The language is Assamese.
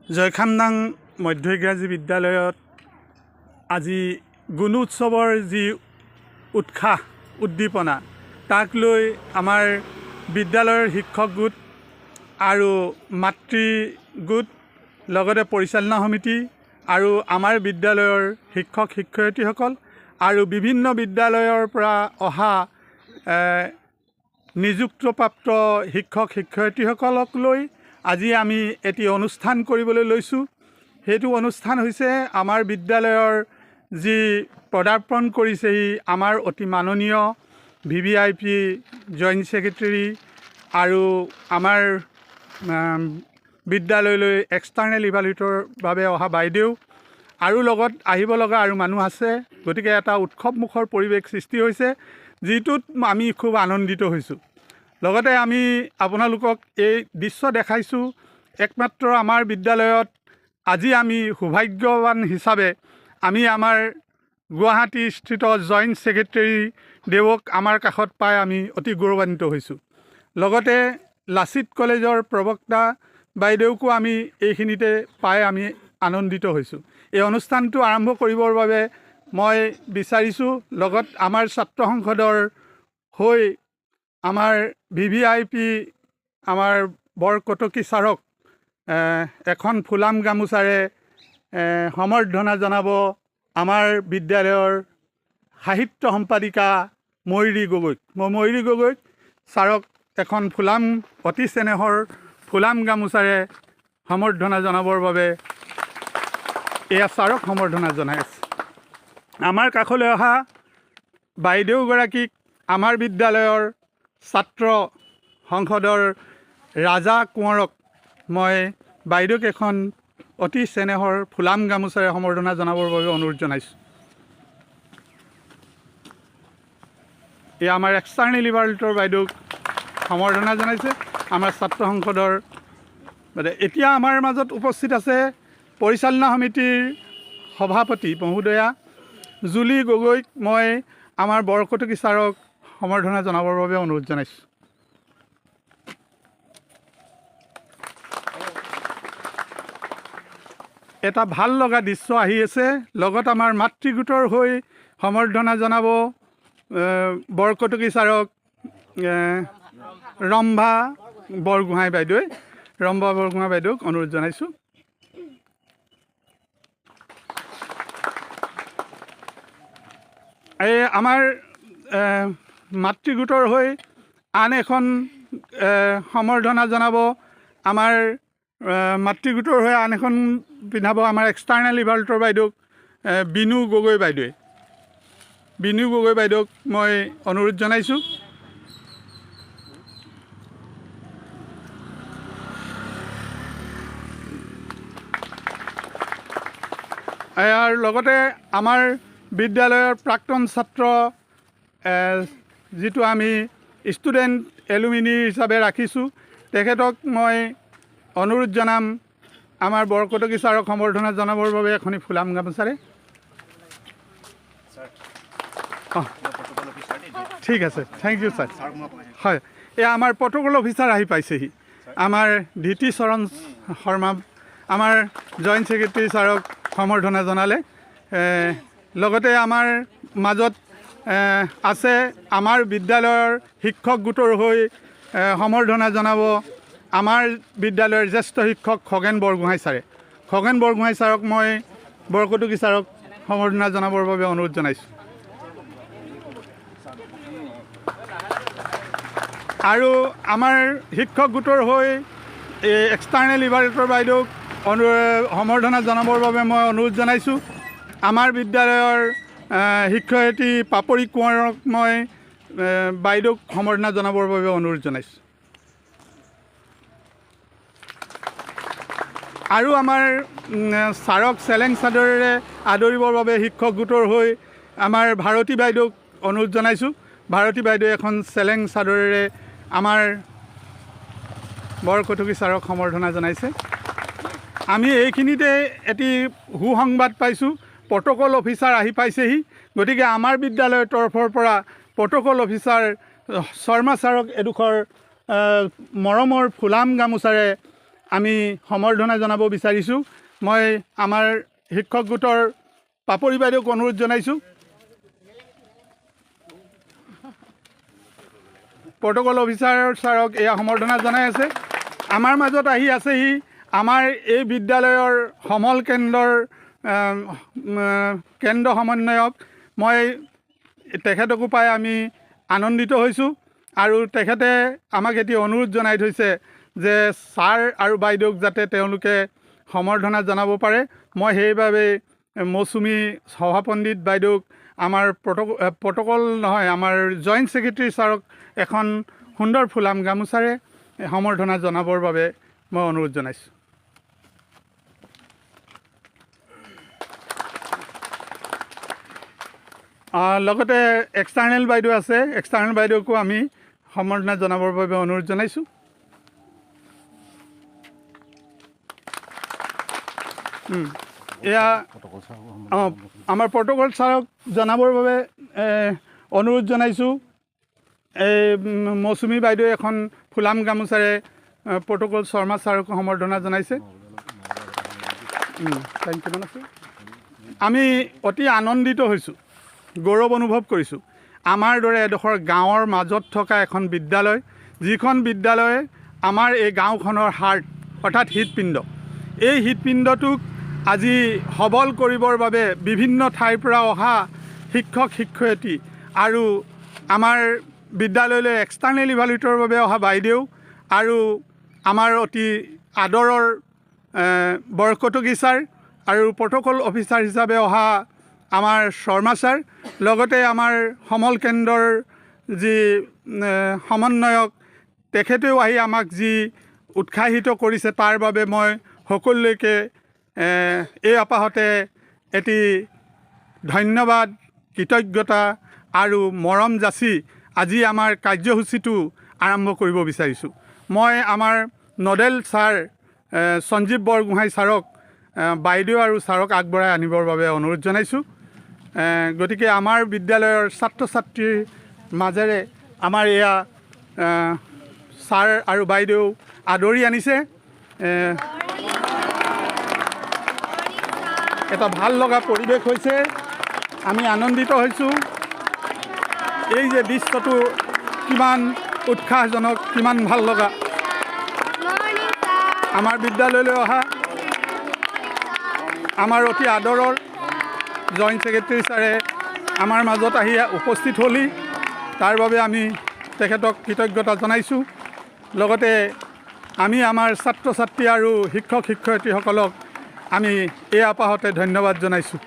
জয়খামনাং মধ্য ইংৰাজী বিদ্যালয়ত আজি গুণোৎসৱৰ যি উৎসাহ উদ্দীপনা তাক লৈ আমাৰ বিদ্যালয়ৰ শিক্ষক গোট আৰু মাতৃ গোট, লগতে পৰিচালনা সমিতি আৰু আমাৰ বিদ্যালয়ৰ শিক্ষক শিক্ষয়িত্ৰীসকল আৰু বিভিন্ন বিদ্যালয়ৰ পৰা অহা নিযুক্তপ্ৰাপ্ত শিক্ষক শিক্ষয়িত্ৰীসকলক লৈ আজি আমি এটি অনুষ্ঠান কৰিবলৈ লৈছোঁ। সেইটো অনুষ্ঠান হৈছে আমাৰ বিদ্যালয়ৰ যি পদাৰ্পণ কৰিছেহি আমাৰ অতি মাননীয় VVIP joint secretary আৰু আমাৰ বিদ্যালয়লৈ এক্সটাৰ্নেল ইভালুৱেটৰ বাবে অহা বাইদেউ আৰু লগত আহিব লগা আৰু মানুহ আছে। গতিকে এটা উৎসৱমুখৰ পৰিৱেশ সৃষ্টি হৈছে, যিটোত আমি খুব আনন্দিত হৈছোঁ। লগতে আমি আপোনালোকক এই দৃশ্য দেখাইছোঁ। একমাত্ৰ আমাৰ বিদ্যালয়ত আজি আমি সৌভাগ্যৱান হিচাপে আমি আমাৰ গুৱাহাটীস্থিত জইণ্ট ছেক্ৰেটেৰী দেৱক আমাৰ কাষত পাই আমি অতি গৌৰৱান্বিত হৈছোঁ। লগতে লাচিত কলেজৰ প্ৰবক্তা বাইদেউকো আমি এইখিনিতে পাই আমি আনন্দিত হৈছোঁ। এই অনুষ্ঠানটো আৰম্ভ কৰিবৰ বাবে মই বিচাৰিছোঁ, লগত আমাৰ ছাত্ৰ সংসদৰ হৈ আমাৰ VVIP আমাৰ বৰকটকী ছাৰক এখন ফুলাম গামোচাৰে সম্বৰ্ধনা জনাব আমাৰ বিদ্যালয়ৰ সাহিত্য সম্পাদিকা ময়ূৰী গগৈক। মই ময়ূৰী গগৈক ছাৰক এখন ফুলাম অতি চেনেহৰ ফুলাম গামোচাৰে সম্বৰ্ধনা জনাবৰ বাবে এয়া ছাৰক সম্বৰ্ধনা জনাই আছে। আমাৰ কাষলৈ অহা বাইদেউগৰাকীক আমাৰ বিদ্যালয়ৰ ছাত্ৰ সংসদৰ ৰাজা কোঁৱৰক মই বাইদেউক এখন অতি চেনেহৰ ফুলাম গামোচাৰে সম্বৰ্ধনা জনাবৰ বাবে অনুৰোধ জনাইছোঁ। এয়া আমাৰ এক্সটাৰ্নেল ইভালুৱেটৰ বাইদেউক সম্বৰ্ধনা জনাইছে আমাৰ ছাত্ৰ সংসদৰ। এতিয়া আমাৰ মাজত উপস্থিত আছে পৰিচালনা সমিতিৰ সভাপতি মহোদয়া জুলি গগৈক মই আমাৰ বৰকটকী ছাৰক সম্বৰ্ধনা জনাবৰ বাবে অনুৰোধ জনাইছোঁ। এটা ভাল লগা দৃশ্য আহি আছে। লগত আমাৰ মাতৃগোটৰ হৈ সম্বৰ্ধনা জনাব বৰকটকী ছাৰক ৰম্ভা বৰগোহাঁই বাইদেৱে। ৰম্ভা বৰগোহাঁই বাইদেউক অনুৰোধ জনাইছোঁ। এই আমাৰ মাতৃগোটৰ হৈ আন এখন সম্বৰ্ধনা জনাব আমাৰ মাতৃগোটৰ হৈ আন এখন পিন্ধাব আমাৰ এক্সটাৰ্নেল ইভালুৱেটৰ বাইদেউক বিনু গগৈ বাইদেৱে। বিনু গগৈ বাইদেউক মই অনুৰোধ জনাইছোঁ। ইয়াৰ লগতে আমাৰ বিদ্যালয়ৰ প্ৰাক্তন ছাত্ৰ যিটো আমি ষ্টুডেণ্ট এলুমিনি হিচাপে ৰাখিছোঁ, তেখেতক মই অনুৰোধ জনাম আমাৰ বৰকটকী ছাৰক সম্বৰ্ধনা জনাবৰ বাবে এখনি ফুলাম গামোচাৰে। ঠিক আছে, thank U sir. হয়, এয়া আমাৰ প্ৰট'কল অফিচাৰ আহি পাইছেহি, আমাৰ ধীতি চৰণ শৰ্মা আমাৰ জইণ্ট ছেক্ৰেটেৰী ছাৰক সম্বৰ্ধনা জনালে। লগতে আমাৰ মাজত আছে আমাৰ বিদ্যালয়ৰ শিক্ষক গোটৰ হৈ সম্বৰ্ধনা জনাব আমাৰ বিদ্যালয়ৰ জ্যেষ্ঠ শিক্ষক খগেন বৰগোহাঁই ছাৰে। খগেন বৰগোহাঁই ছাৰক মই বৰকটকী ছাৰক সম্বৰ্ধনা জনাবৰ বাবে অনুৰোধ জনাইছোঁ। আৰু আমাৰ শিক্ষক গোটৰ হৈ এই এক্সটাৰ্নেল ইভালুৱেটৰ বাইদেউক সম্বৰ্ধনা জনাবৰ বাবে মই অনুৰোধ জনাইছোঁ। আমাৰ বিদ্যালয়ৰ শিক্ষয়িত্ৰী পাপৰি কোঁৱৰক মই বাইদেউক সম্বৰ্ধনা জনাবৰ বাবে অনুৰোধ জনাইছোঁ। আৰু আমাৰ ছাৰক চেলেং চাদৰেৰে আদৰিবৰ বাবে শিক্ষক গোটৰ হৈ আমাৰ ভাৰতী বাইদেউক অনুৰোধ জনাইছোঁ। ভাৰতী বাইদেৱে এখন চেলেং চাদৰেৰে আমাৰ বৰকটকী ছাৰক সম্বৰ্ধনা জনাইছে। আমি এইখিনিতে এটি সুসংবাদ পাইছোঁ, প্ৰট'কল অফিচাৰ আহি পাইছেহি। গতিকে আমাৰ বিদ্যালয়ৰ তৰফৰ পৰা প্ৰট'কল অফিচাৰ শৰ্মা ছাৰক এডোখৰ মৰমৰ ফুলাম গামোচাৰে আমি সম্বৰ্ধনা জনাব বিচাৰিছোঁ। মই আমাৰ শিক্ষক গোটৰ পাপৰি বাইদেউক অনুৰোধ জনাইছোঁ। প্ৰট'কল অফিচাৰ ছাৰক এয়া সম্বৰ্ধনা জনাই আছে। আমাৰ মাজত আহি আছেহি আমাৰ এই বিদ্যালয়ৰ সমল কেন্দ্ৰৰ কেন্দ্ৰ সমন্বয়ক। মই তেখেতকো পাই আমি আনন্দিত হৈছোঁ আৰু তেখেতে আমাক এটি অনুৰোধ জনাই থৈছে যে ছাৰ আৰু বাইদেউক যাতে তেওঁলোকে সম্বৰ্ধনা জনাব পাৰে। মই সেইবাবে মৌচুমী সভাপণ্ডিত বাইদেউক আমাৰ প্ৰট'কল নহয়, আমাৰ জইণ্ট ছেক্ৰেটেৰী ছাৰক এখন সুন্দৰ ফুলাম গামোচাৰে সম্বৰ্ধনা জনাবৰ বাবে মই অনুৰোধ জনাইছোঁ। লগতে এক্সটাৰ্নেল বাইদেউ আছে, এক্সটাৰ্নেল বাইদেউকো আমি সম্বৰ্ধনা জনাবৰ বাবে অনুৰোধ জনাইছোঁ। এয়া আমাৰ প্ৰট'কল ছাৰক জনাবৰ বাবে অনুৰোধ জনাইছোঁ। এই মৌচুমী বাইদেৱে এখন ফুলাম গামোচাৰে প্ৰট'কল শৰ্মা ছাৰক সম্বৰ্ধনা জনাইছে। টাইম কিমান আছে? আমি অতি আনন্দিত হৈছোঁ, গৌৰৱ অনুভৱ কৰিছোঁ। আমাৰ দৰে এডোখৰ গাঁৱৰ মাজত থকা এখন বিদ্যালয়, যিখন বিদ্যালয়ে আমাৰ এই গাঁওখনৰ হাৰ্ট অৰ্থাৎ হৃদপিণ্ড, এই হৃদপিণ্ডটোক আজি সবল কৰিবৰ বাবে বিভিন্ন ঠাইৰ পৰা অহা শিক্ষক শিক্ষয়িত্ৰী আৰু আমাৰ বিদ্যালয়লৈ এক্সটাৰ্নেল ইভালুৱেটৰ বাবে অহা বাইদেউ আৰু আমাৰ অতি আদৰৰ বৰকটকী ছাৰ আৰু প্ৰট'কল অফিচাৰ হিচাপে অহা আমাৰ শৰ্মা ছাৰ, লগতে আমাৰ সমল কেন্দ্ৰৰ যি সমন্বয়ক তেখেতেও আহি আমাক যি উৎসাহিত কৰিছে তাৰ বাবে মই সকলোলৈকে এই আপাহতে এটি ধন্যবাদ, কৃতজ্ঞতা আৰু মৰম যাচি আজি আমাৰ কাৰ্যসূচীটো আৰম্ভ কৰিব বিচাৰিছোঁ। মই আমাৰ নডেল ছাৰ সঞ্জীৱ বৰগোহাঁই ছাৰক বাইদেউ আৰু ছাৰক আগবঢ়াই আনিবৰ বাবে অনুৰোধ জনাইছোঁ। গতিকে আমাৰ বিদ্যালয়ৰ ছাত্ৰ ছাত্ৰীৰ মাজেৰে আমাৰ এয়া ছাৰ আৰু বাইদেউ আদৰি আনিছে। এটা ভাল লগা পৰিৱেশ হৈছে, আমি আনন্দিত হৈছোঁ। এই যে দৃশ্যটো কিমান উৎসাহজনক, কিমান ভাল লগা। আমাৰ বিদ্যালয়লৈ অহা আমাৰ অতি আদৰৰ জইণ্ট ছেক্ৰেটেৰী ছাৰে আমাৰ মাজত আহি উপস্থিত হ'লি, তাৰ বাবে আমি তেখেতক কৃতজ্ঞতা জনাইছোঁ। লগতে আমি আমাৰ ছাত্ৰ ছাত্ৰী আৰু শিক্ষক শিক্ষয়িত্ৰীসকলক আমি এই আপাহতে ধন্যবাদ জনাইছোঁ।